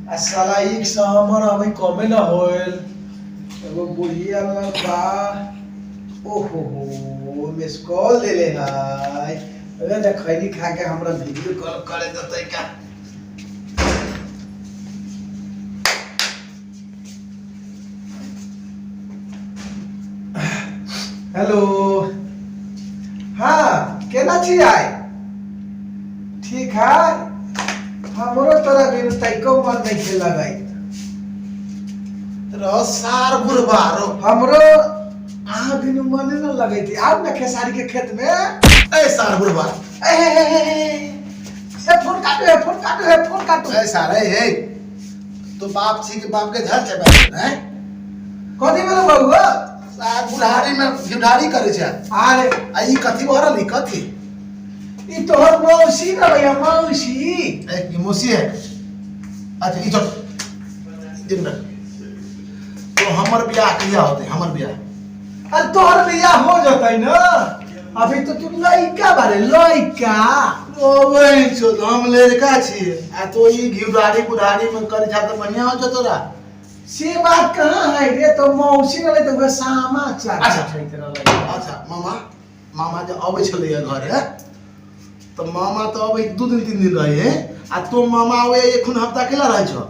आ साला एक से हमर अभी कमे न होयल। एगो बुढ़िया बा, ओहो हो, मिस कॉल देले है। अरे त खैनी खा के हमरा वीडियो कॉल करे देतै का? हेलो, हाँ, केना छी आइ? ठीक है। हमरो तोरा बिनु तैको मन नहीं खे लगै। रह सार बुढ़बा रो। हमरो अहाँ बिनु मने न लगै थी। आब न खेसारी के खेत में। ए सार बुढ़बा। ए हे हे हे हे ए, फोन काटो है, फोन काटो है, फोन काटो। ए सार, ए हे, तो बाप छी के बाप के घर चबा हैं? कथी भेलो बबुआ? सार बुढ़ारी में घिउढारी करे छै। अरे आ ई कथी भरल, ई कथी? ई तोहर मौसी न भैया, मौसी। ए, ई मौसी है? अच्छा, ई चल एक मिनट। तो हमर बियाह कहिया होते, हमर बियाह? अरे तोहर बियाह हो जतै न, अभी तो तू लइका बारे, लइका। ओ वही छो तो हम लड़का छियै आ तो ई घिउढारी बुढ़ारी में करे छा त बढ़िया हो तोरा। से बात कहाँ है रे, तो मौसी रहलै त उहे सामा चाचा अच्छा। रहलै। अच्छा, मामा, मामा जे अबै छलैया घरे तऽ मामा तऽ अबै 2 दिन 3 दिन रहे है आ तो मामा आबै एखन हफ्ता केला रहै छौ?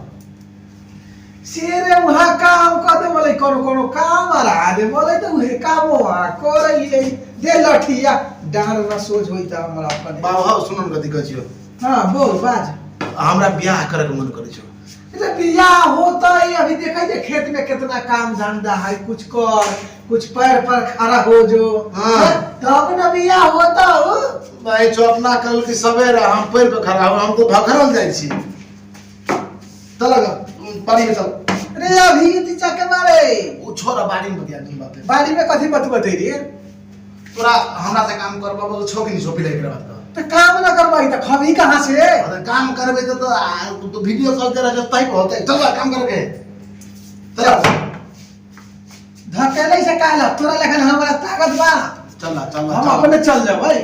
से रे वहाँ काम कर दे बोले, कोनो कोनो काम आ दे बोले त उहे काम वहाँ करैले। दे लठिया, डाँड़ न सोझ होई त हमरा अपन। बाबा हौ, सुन न, कथी कहै छियौ। हाँ, बोल, बाज। हमरा बियाह करे के मन करै छौ। अरे बियाह होता है, अभी देखै जे खेत में कितना काम धंधा है, कुछ कर, कुछ पैर पर खड़ा हो जो। हाँ। तब न बियाह होता हो। भाई छौ अपना कल की सवेरा हम पैर पे खड़ा हो, हम तो भखरल जाइ छी। चल ग पानी में चल। अरे अभी ये के मारे। ओ छोरा, बाड़ी में बतिया दुन बाते। बाड़ी में कथी बत बतै रे? तोरा हमरा से काम करबाबो छौ कि नहीं छौ, पहिले एकरा बात कह। त काम न करबै त खबही कहाँ से? अरे काम करबे तो तो वीडियो कॉल दे रहा तई होते। चल बा, काम करके चल। धकेलै से काहे? तोरा लेखन हमरा ताकत बा? चल ना, चल ना। हम अपने चल जेबै।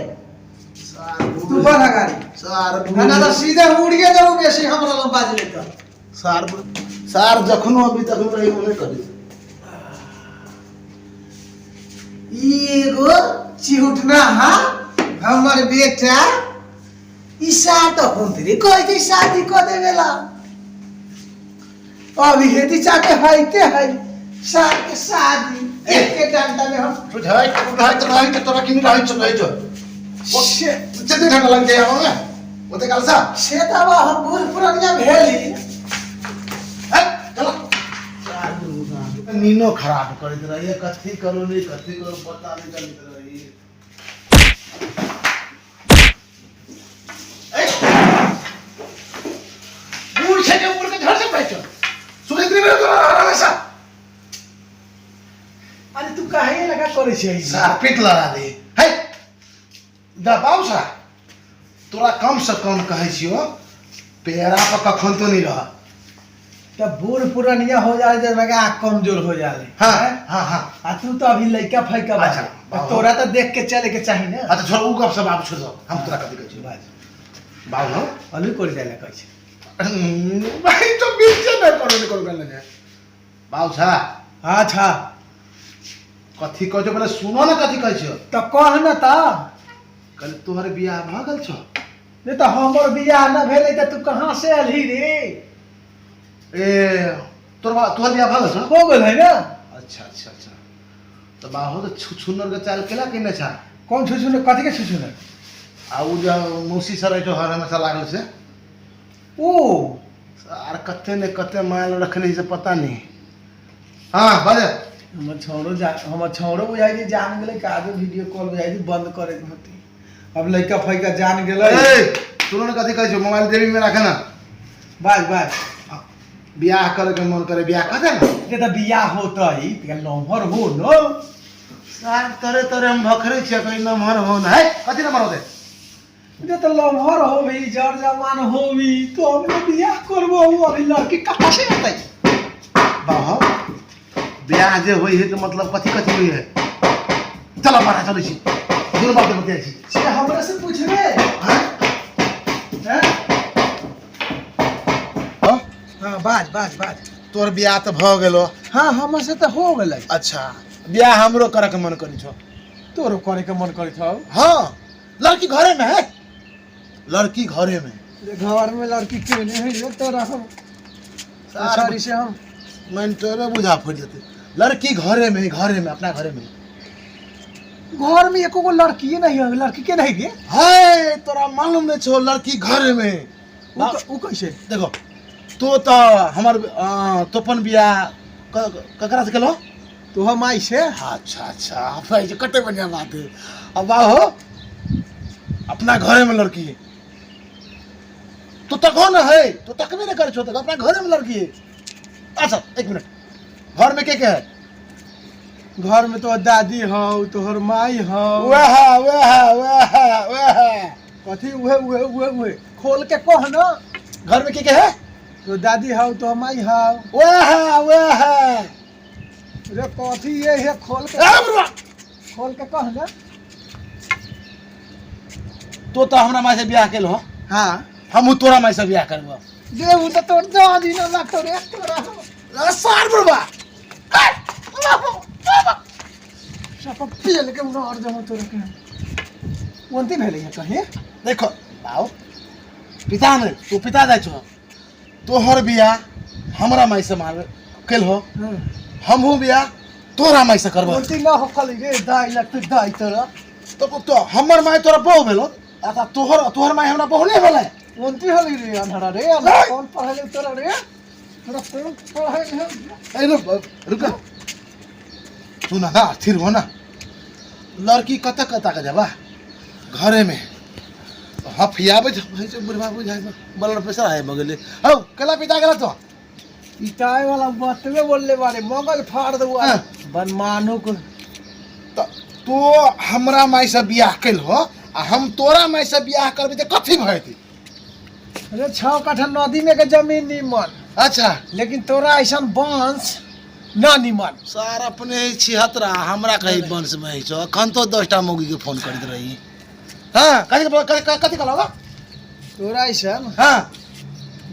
सार तू बढ़ गाड़ी। सार ना ना, त सीधे उड़िए जाऊ, बेसी हमरा लग बाजले त। सार सार जखनो अभी तखनो रही ओने करी। ई एगो चिहुटना हा हमर बेटा, ई सार त हुंतरी कहै छै शादी क देवेला। अभी हेती चाके हइते है सार के शादी एके डंडा में हम। बुझाइ बुझाइ त रहै त तोरा किन रहै छ, रहै छ। से जल्दी ठंडा लग जाए हमें ओते काल सा। से त अब हम बूढ़ पुरनिया भेली। ए, चलो। नीनो खराब करैत रहिए, कथी करू नहीं कथी करू पता नहीं चलैत रही। ए, बूढ़ छै के बूढ़ के घर से बैठ सुनैत नहीं तोरा हमेशा। अरे तू काहे लगा करै छै? सार पीट लड़ा दे है दबाव सा। तोरा कम से कम कहै छियो, पेड़ा पर कखन तो नहीं रह। तब बूढ़ पुरनिया हो जाए जब लगा आँख कमजोर हो जाए। हाँ हाँ हाँ। आ तू तो अभी लड़का फैका बा। अच्छा, आ तोरा तो देख के चले के चाही ना। अच्छा छोड़ उ गप सब, आब छोड़ दो। हम तोरा कथी कहै छियो? बाज। बाबू हौ। अभी कोई जाए कहै छै। भाई तो बीचे में करो नहीं करो करने बाबू छा। अच्छा। कथी कहै छौ पहिले सुनो ने, कथी कहै छियो। तो कह न त। कल तोहर बियाह भऽ गेल छौ? नहीं तो हमर बियाह न भेलै त तू कहाँ से अलही रे? ए तोहर तोहर बियाह भऽ गेल छौ? हो गेल है ना। अच्छा अच्छा अच्छा, तऽ बाहो तऽ छुछुनर के चाल केला कि नहि छा? कौन छुछुनर? कथी के छुछुनर? आ उ जे मौसी सर रहै छौ हर हमेशा लागल से। ओ। आर कते ने कते माल रखने से पता नहीं। हाँ, बाजे। हमर छौड़ो जा, हमर छौड़ो बुझाइ छै जान गेलै। काजो वीडियो कॉल बुझाइ छै बंद करे के होती। अब लड़का फैका जान गेलै। ए सुनो ने, कथी कहै छौ, मोबाइल जेबी में राखे ना। बाज बाज। बियाह करे के मन करे, बियाह कर दे ना। जे त बियाह होतै त नम्हर हो न। सार तरे तरे हम भखरे छियै, कहीं नमहर हो न है। कथी नमहर होते? जे त लम्हर होबी, जर जवान होबी तो हमने बियाह करबो। अभी लड़की कहाँ से अतै? बाबा, बियाह जे होइ है तऽ मतलब कथी कथी होइ है? चल बाहर चलै छी, दुनू बाप बतियाइ छी। से हमरा से पूछबे? हाँ? हैं? हाँ? हाँ बाज बाज बाज। तोर बियाह तऽ भऽ गेलो। हाँ हमर से तऽ हो गेलै। अच्छा बियाह हमरो करे के मन करै छौ। तोरो करे के मन करै छौ? हाँ लड़की घरे में है, लड़की घरे में। घर में लड़की के नहीं है रे तोरा हम सारी से हम मन तोरे बुझा फट जेतै। लड़की घरे में, घरे में, अपना घरे में। घर में एको गो लड़की नहीं है, लड़की के नहीं गे है तोरा मालूम नहीं छौ लड़की घरे में। उ कैसे? देखो तो तो हमर तोपन बियाह ककरा से केलो? तो हम आई से। अच्छा अच्छा भाई जे कते बढ़िया बात है। अब हो अपना घरे में लड़की है तो तको न है, तो तकबे न करे छो, तो अपना घरे में लड़की है। अच्छा एक मिनट, घर में के के है? घर में तो दादी हौ, तोहर माई हौ। वह वह वह वह कथी उहे उहे उहे उहे खोल के कह न। घर में के के है? तो दादी हौ, तो माई हौ। वह वह रे कथी ये है खोल के, ए बुढ़वा। खोल के कह न। तो तो हमरा माई से बियाह केल हो। हाँ हमहू तोरा माई से बियाह करबो। दे उ तो तोर दादी न लागतो रे तोरा। अरे सार बुढ़वा। सब पेल के मार देबो तोरा के। कोनती भेलै है कहीं? देखो बाबू पिता ने तू पिता जाइ छो, तोहर बियाह हमरा माई से मार केल हो, हमहू बियाह तोरा माई से करबो। कोनती ना हो खाली रे दाई लगते दाई तोरा। तो हमर माई तोरा बहु भेलो, अच्छा तोहर तोहर माई हमरा बहु नहीं भेलै। कोनती होली रे अनहरा रे, हमरा नहीं। कौन पढ़ले तोरा रे? तोरा कौन पढ़ले रे? ए रुक रुक सुन ना, स्थिर हो ना। लड़की कतऽ कतऽ के जबा घरे में हफियाबै छै बुढ़वा बुझाइ ब्लड प्रेशर हाई भऽ गेलै। हौ केला पिता गेला तो पिटाए वाला बतबे बोलले बारे मगज फाड़ देबो हाँ। बनमानु को। तो तो हमरा माई से बियाह कैल हो आ हम तोरा माई से बियाह करबै तऽ कथी भऽ जेतै? अरे 6 कट्ठा नदी में के जमीन निमन। अच्छा लेकिन तोरा ऐसा वंश ना निमन। सार अपने छिहत्तरा हमरा कही वंश में छौ, अखन तो 10टा मौगी के फोन करैत रही। हाँ कथी कथी कहलौ? तोरा ऐसा हाँ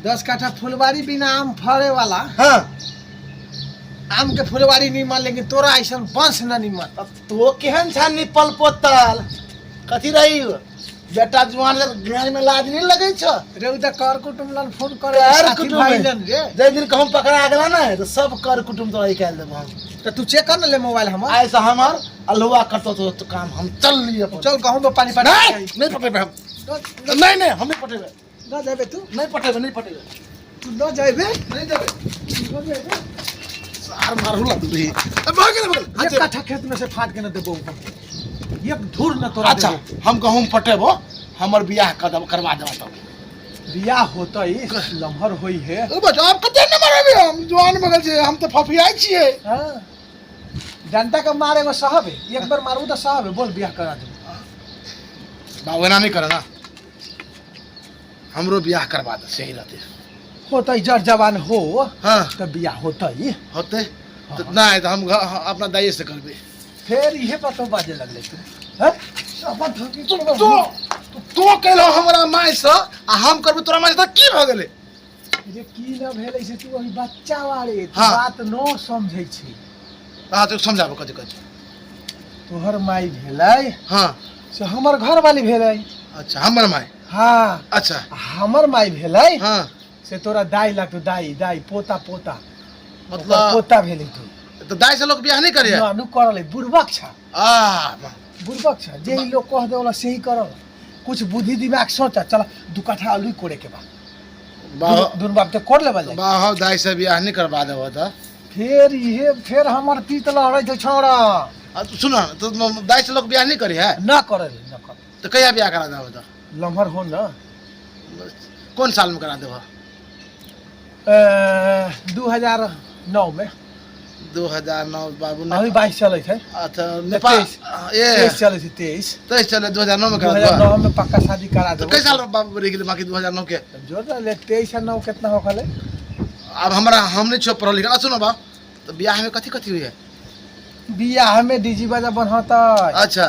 10 कट्ठा फुलवारी बिना आम फड़े वाला। हाँ आम के फुलवारी निमन, लेकिन तोरा ऐसा वंश ना निमन। तो केहन छा निपल पोतल कथी रही बेटा जुआन ज्ञान में लाज नहीं लगे छो? रे उ त कर कुटुम लन फोन करे, कर साथी कुटुम भाई में। लन रे। जै दिन कहूं पकड़ा गेला ना तो सब कर कुटुम तोरा निकाल देबो हम। तो तू चेक कर न ले मोबाइल हमर। आइ से हमर अलहुआ करतो तो काम हम चल लिए अपन। चल गहूं में पानी पटा। नहीं, नहीं पटेबे हम। नहीं नहीं हम नहीं पटेबे। न जाबे तू? नहीं पटेबे, नहीं पटेबे। तू न जाबे? नहीं जाबे। न जाबे? सार मारू ला तू भी। अब भाग गेल, भाग गेल। एक कट्ठा खेत में से फाट के न देबो हम। एक धूर न तोरा। अच्छा हम गहूम पटेबो, हमर बियाह कर देबो, करवा देबो तब। बियाह होतै लम्हर होई है। ओ बच्चा आप कते नंबर अभी हम जवान भऽ गेल छियै, हम तऽ फफियाइ छियै। हाँ डंडा के मारे एगो साहब है, एक बार मारू तो साहब है, बोल बियाह करा देबो। बाबू एना नहीं करे ना, हमरो बियाह करवा दे सही रहते। होतै जर जवान हो। हाँ तऽ बियाह होतै। होतै तऽ नहि तऽ हम अपना दाइए से करबै। फेर इहे बात बाजे लगलै तू। हैं तू तो केलहो हमरा माय से आ हम करबै तोरा माय से, तऽ की भऽ गेलै? रे की न भेलै से तू अभी बच्चा बारे, तू हाँ। बात न समझै छी। हाँ तो समझाबो कथी कथी। तोहर माय भेलै हाँ से हमर घर वाली भेलै। अच्छा हमर माय। हाँ अच्छा हमर माय भेलै हाँ से तोरा दाई लगतो, दाई दाई पोता पोता, मतलब पोता भेलै तू। तो दाई से लोग बियाह नहीं करे? ना नु करलै, बुड़बक छा। आ बुड़बक छा, जे ही लोग कह देवला से ही करल। कुछ बुद्धि दिमाग सोचा, चल 2 कट्ठा आलू कोड़े के बा। दुनू बाप तो कोड़ लेबल जाय। बाह दाई से बियाह नहीं करवा देबो त फेर इहे फेर हमर तीत लहरै छै छौड़ा। आ तो सुन तो दाई से लोग बियाह नहीं करे है? ना करल, ना कर। तो कहिया बियाह करा देबो त? लम्हर हो ना। कौन साल में करा देबो? 2009 में। 2009 बाबू ने अभी 22 चलै छै। अच्छा नेपाल 23। ए 23 चलै छै, 23। 23 चलै, 2009 में करा देबो। 2009 में पक्का शादी करा तो देबो। कई साल बाबू रहि गेलै बाकी 2009 के? जोर ले 23 आ 9 कितना हो गेलै? अब हमरा हम नहीं छो पढ़ल लिखल। सुनो बाप, तो बियाह में कथी कथी हुई है? बियाह में डीजे बाजा बनहतै। अच्छा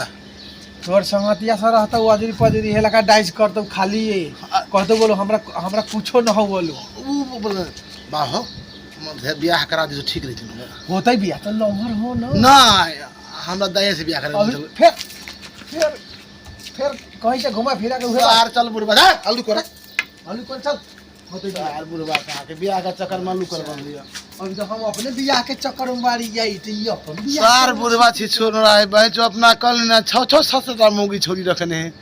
तोर संगतिया सब रहतौ, अजरी पजरी हेलका डाइस करतौ, खाली कहतौ बोलो हमरा हमरा कुछो न हो बोलो। उ बोल बाहो बियाह करा दियो ठीक रहित होतै बियाह तऽ लम्हर हो न। नहीं, हमरा दया से बियाह करा अभी दियो। फेर फेर फेर कहीं से घुमा फिरा के उहे सार चल बुढ़बा जा आलू कर। आलू कोन चल होतै बियाह। सार बुढ़बा कहाँ के बियाह के चक्कर में आलू कर बन लिया। अभी तो हम अपने बियाह के चक्कर में बारी जाई त ई अपन बियाह। सार बुढ़बा छी छोड़ रहा है बहन जो अपना कल ना छः छः सात सात मौगी छोरी रखने है।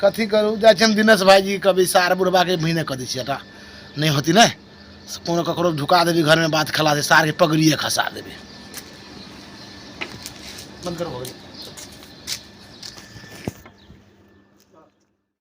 कथी करू जाइ छी हम दिनेश भाईजी कभी सार बुढ़बा के महीने कऽ दै छियै हटा नहि होती ने कोनो ककरो ढुका देबी घर में बात खला दे सार के पगड़िए खसा देबी। बंद करो, भऽ गेलै।